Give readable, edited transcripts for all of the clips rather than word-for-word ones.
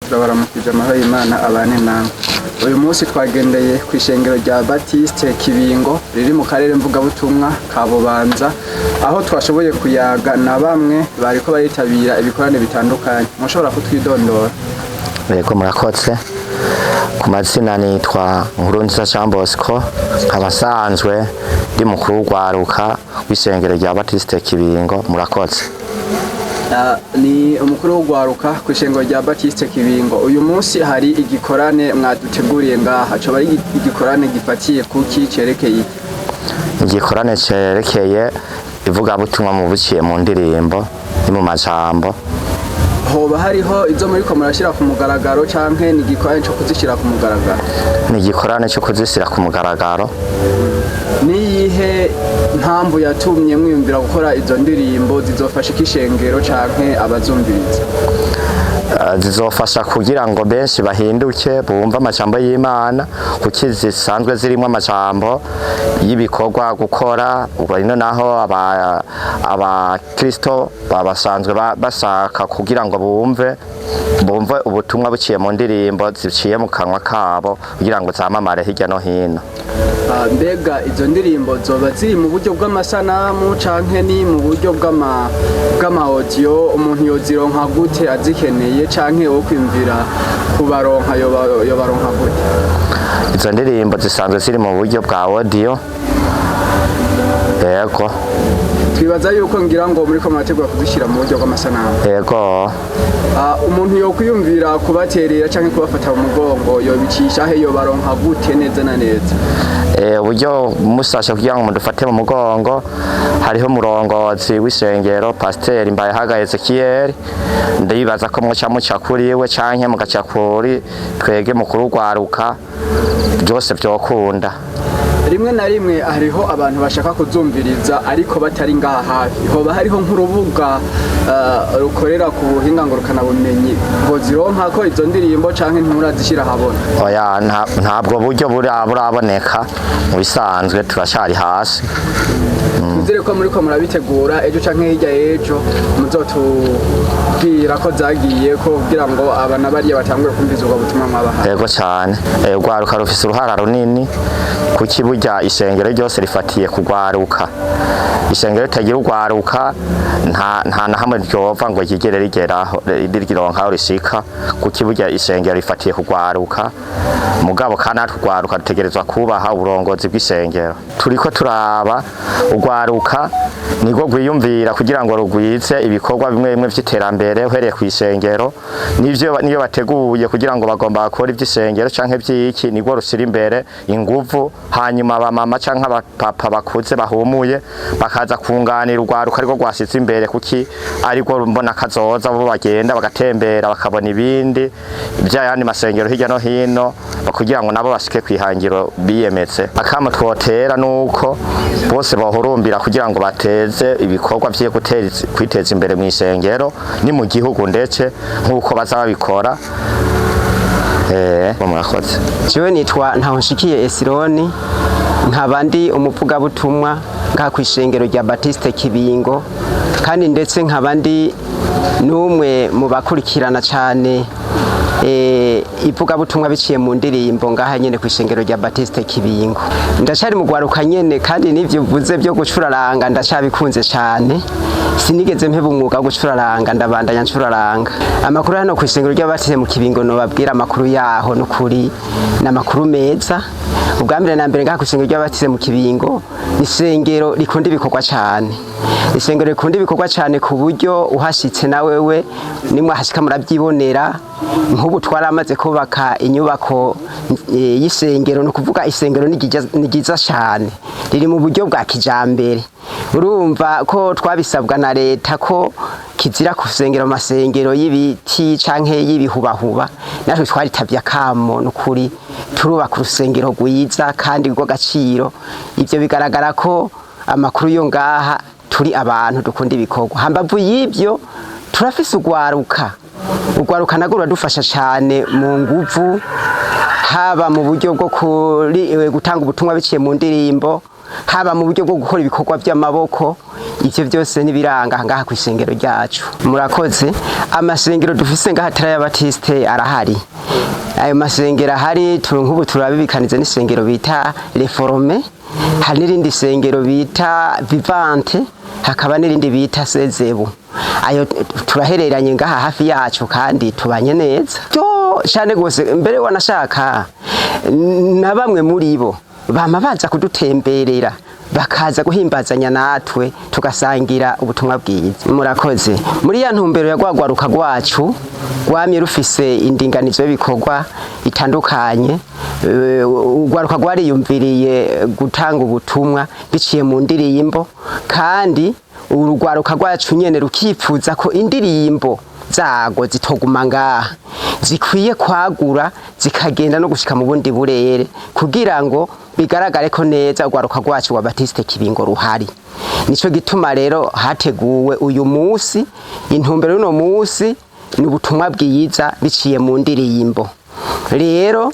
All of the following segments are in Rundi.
Turabaramukije, amahoro y'Imana abane namwe. Uyu munsi twagendeye ku ishengero rya Batiste Kibingo riri mu karere mvugabutumwa ka Bubanza, aho twashoboye kuyaga na bamwe bariko baritabira ibikorane bitandukanye. Mushobora kutwidondora? Yego, murakoze. Ku mazina nitwa Nkurunziza Jean Bosco, nkaba nsanzwe ndi mukuru w'urwaruka w'ishengero rya Batiste Kibingo. Murakoze. Ni umukuru w'urwaruka ku ishengero rya Batiste Kibingo. Uyu munsi hari igikorane mwaduteguriye ngaha, coba ari igikorane gifatiye kuki, cerekeye iki? Igikorane cerekeye ivugabutumwa mu buciye mu ndirimbo ni mu majambo. Hoba hariho izo muriko murashira ku mugaragaro, canke ni igikorane co kuzishira ku mugaragaro? Ni igikorane co kuzisira ku mugaragaro. Niyihe mpamvu yatumye mwiyumvira gukora izo ndirimbo? Zizofasha iki ishengero canke abazumviriza? Zizofasha kugira ngo benshi bahinduke, bumve amajambo y'Imana, kuko zisanzwe zirimo amajambo y'ibikorwa gukora. Ubwo rino naho abakristo basanzwe bashaka kugira ngo bumve ubutumwa buciye mu ndirimbo ziciye mu kanwa kabo, kugira ngo zamamare hirya no hino. Mbega izo ndirimbo zoba ziri mu buryo bw'amasanamu canke ni mu buryo bw'ama audio? Umuntu yozironka gute azikeneye, canke wo kwiyumvira kubaronka yobaronka gute? Izo ndirimbo zisanzwe ziri mu buryo bwa audio, yego. Twibaza yuko ngira ngo muriko murategura kuzishyira mu buryo bw'amasanamu. Yego. Umuntu yokwiyumvira kubaterera canke kubafata mu mugongo yobicisha he? Yobaronka gute neza na neza? Uburyo musashe kugira ngo mudufate mu mugongo, hariho umurongozi w'isengero, Pasiteri Mbayahaga Ezekiel. Ndibaza ko muca muca kuri we canke mugaca kuri twege mukuru rwaruka, byose vyokunda. Rimwe na rimwe hariho abantu bashaka kuzumviriza ariko batari ngaha hafi. Hoba hariho nk'urubuga rukorera ku buhinga ngurukanabumenyi bozironka ko izo ndirimbo, canke ntimurazishyira ahabona? Oya, ntabwo buryo buraboneka. Mu bisanzwe turacari hasi. Twizere ko muriko murabitegura, ejo canke hirya y'ejo muzotubwira ko zagiye ko, kugira ngo aba na bariya batangure kumviza ubwo butumwa mwabahaye. Yego cyane. Urwaruka rufise uruhara runini, kuki burya ishengero ryose rifatiye kugwaruka. Ishengero ritagira urwaruka nta na hamwe ryova ngo ryigere rigeraho, rironka aho rishika, kuki burya ishengero rifatiye kugwaruka. Mugabo kandi natwe urwaruka dutegerezwa kubaha uburongozi bw'ishengero. Turiko turaba urwaruka nirwo rwiyumvira kugira ngo rugwize ibikorwa bimwe bimwe vy'iterambere uhereye ku ishengero, nivyo niyo bateguye kugira ngo bagomba bakora ivy'ishengero canke vy'iki, nirwo rushira imbere inguvu. Hanyuma abamama canke abapapa bakuze bahumuye bakaza kunganira urwaruka ariko rwasize imbere, kuki ariko mbona kazoza. Bo bagenda bagatembera, bakabona ibindi vy'ayandi masengero hirya no hino, kugira ngo nabo bashike kwihangiro biyemetse. Akamo twotera nuko bose bohurumbira kugira ngo bateze ibikorwa vyo kwiteza imbere mu isengero ni mu gihugu, ndetse nk'uko baza babikora. Murakoze. Jewe nitwa Ntahonshikiye Esironi, nkaba ndi umuvugabutumwa ngaha kw'ishengero rya Batiste Kibingo, kandi ndetse nkaba ndi n'umwe mu bakurikirana cyane ivugabutumwa biciye mu ndirimbo ngaha nyene kw'ishengero rya Batiste Kibingo. Ndacari mu gwaruka nyene, kandi n'ivyo uvuze byo gucuraranga ndacabikunze cyane. Sinigeze mpeba umwuga wo gucuraranga, ndabandanya ncuraranga. Amakuru hano kw'ishengero rya Batiste mu Kibingo, nobabwira amakuru yaho n'ukuri ni amakuru meza. Ubwa mbere na mbere, ngaha kw'ishengero rya Batiste mu Kibingo ni isengero rikunda ibikorwa cyane, isengero rikunda ibikorwa cyane, ku buryo uhashitse na wewe nimwe hashika murabyibonera. Nk'ubu twaramaze kubaka inyubako y'isengero, ni ukuvuga isengero ni ryiza cyane, riri mu buryo bwa kijambere. Urumva ko twabisabwa na leta ko kizira kusengera mu masengero y'ibiti canke y'ibihubahuba. Natwe twaritabye akamo, n'ukuri turubaka urusengero rwiza kandi rw'agaciro. Ivyo bigaragara ko amakuru yo ngaha turi abantu dukunda ibikorwa. Hambavu y'ibyo, turafise urwaruka. Urwaruka narwo ruradufasha cyane mu nguvu, haba mu buryo bwo gutanga ubutumwa biciye mu ndirimbo. Haba mu buryo bwo gukora ibikorwa by'amaboko, ivyo byose n'ibiranga ngaha ku isengero ryacu. Murakoze. Amasengero dufise ngaha atari ay'Abatisite arahari. Ayo masengero ahari, nk'ubu turabibikaniza n'isengero bita Réformé, hari n'irindi sengero bita Vivante, hakaba n'irindi bita Sezebu. Ayo turahereranye ngaha hafi yacu kandi tubanye neza byo cyane gose. Mbere wanashaka na bamwe muri bo bama baza kudutemberera, bakaza guhimbazanya natwe, tugasangira ubutumwa bwiza. Murakoze. Muri ya ntumbero ya rwagwaruka rwacu rwamye rufise indinganizo y'ibikorwa itandukanye, urwaruka rwariyumviriye gutanga ubutumwa biciye mu ndirimbo, kandi urugwaruka rwacu nyene rukipfuza ko indirimbo zago zitoguma ngaha, zikwiye kwagura zikagenda no gushika mu bundi burere, kugira ngo bigaragare ko neza urwaruka rwacu wa Batiste Kibingo ruhari. Nico gituma rero hateguwe uyu munsi. Intumbero y'uno munsi ni ubutumwa bwiza biciye mu ndirimbo. Rero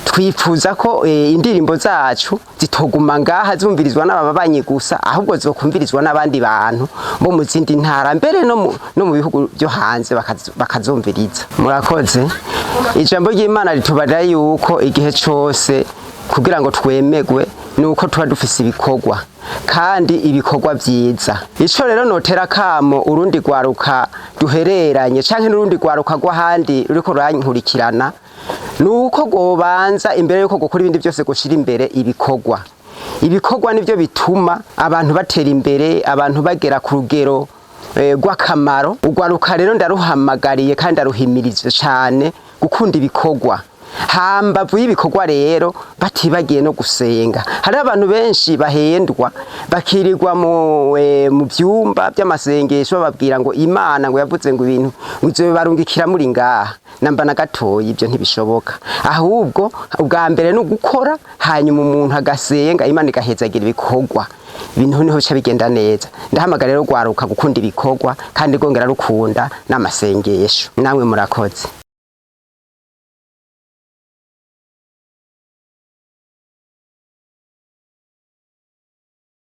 twifuza ko indirimbo zacu zitoguma ngaha zumvirizwa n'ababanyi gusa, ahubwo zokumvirizwa n'abandi bantu bo mu zindi ntara, mbere no mu bihugu byo hanze bakazumviriza. Murakoze. Ijambo ry'Imana ritubarira yuko igihe cose kugira ngo twemegwe nuko tuba dufise ibikorwa, kandi ibikorwa vyiza. Ico rero notera kamo urundi rwaruka duhereranye canke n'urundi rwaruka rw'ahandi ruriko rurankurikirana, nuko rwobanza, imbere yuko gukora ibindi byose, gushira imbere ibikorwa. Ibikorwa nivyo bituma abantu batera imbere, abantu bagera ku rugero rw'akamaro. Urwaruka rero ndaruhamagariye kandi ndaruhimiriza cane gukunda ibikorwa. Hambavu y'ibikorwa rero, batibagiye no gusenga. Hari abantu benshi bahendwa, bakirirwa mu byumba by'amasengesho, bababwira ngo Imana ngo yavuze ngo ibintu ngo izobarungikira muri ngaha namba na gatoyi. Ibyo ntibishoboka. Ahubwo ubwa mbere ni ugukora, hanyuma umuntu agasenga, Imana igahezagira ibikorwa, ibintu niho bica bigenda neza. Ndahamagara rero rwaruka gukunda ibikorwa kandi rwongera rukunda n'amasengesho. Namwe murakoze.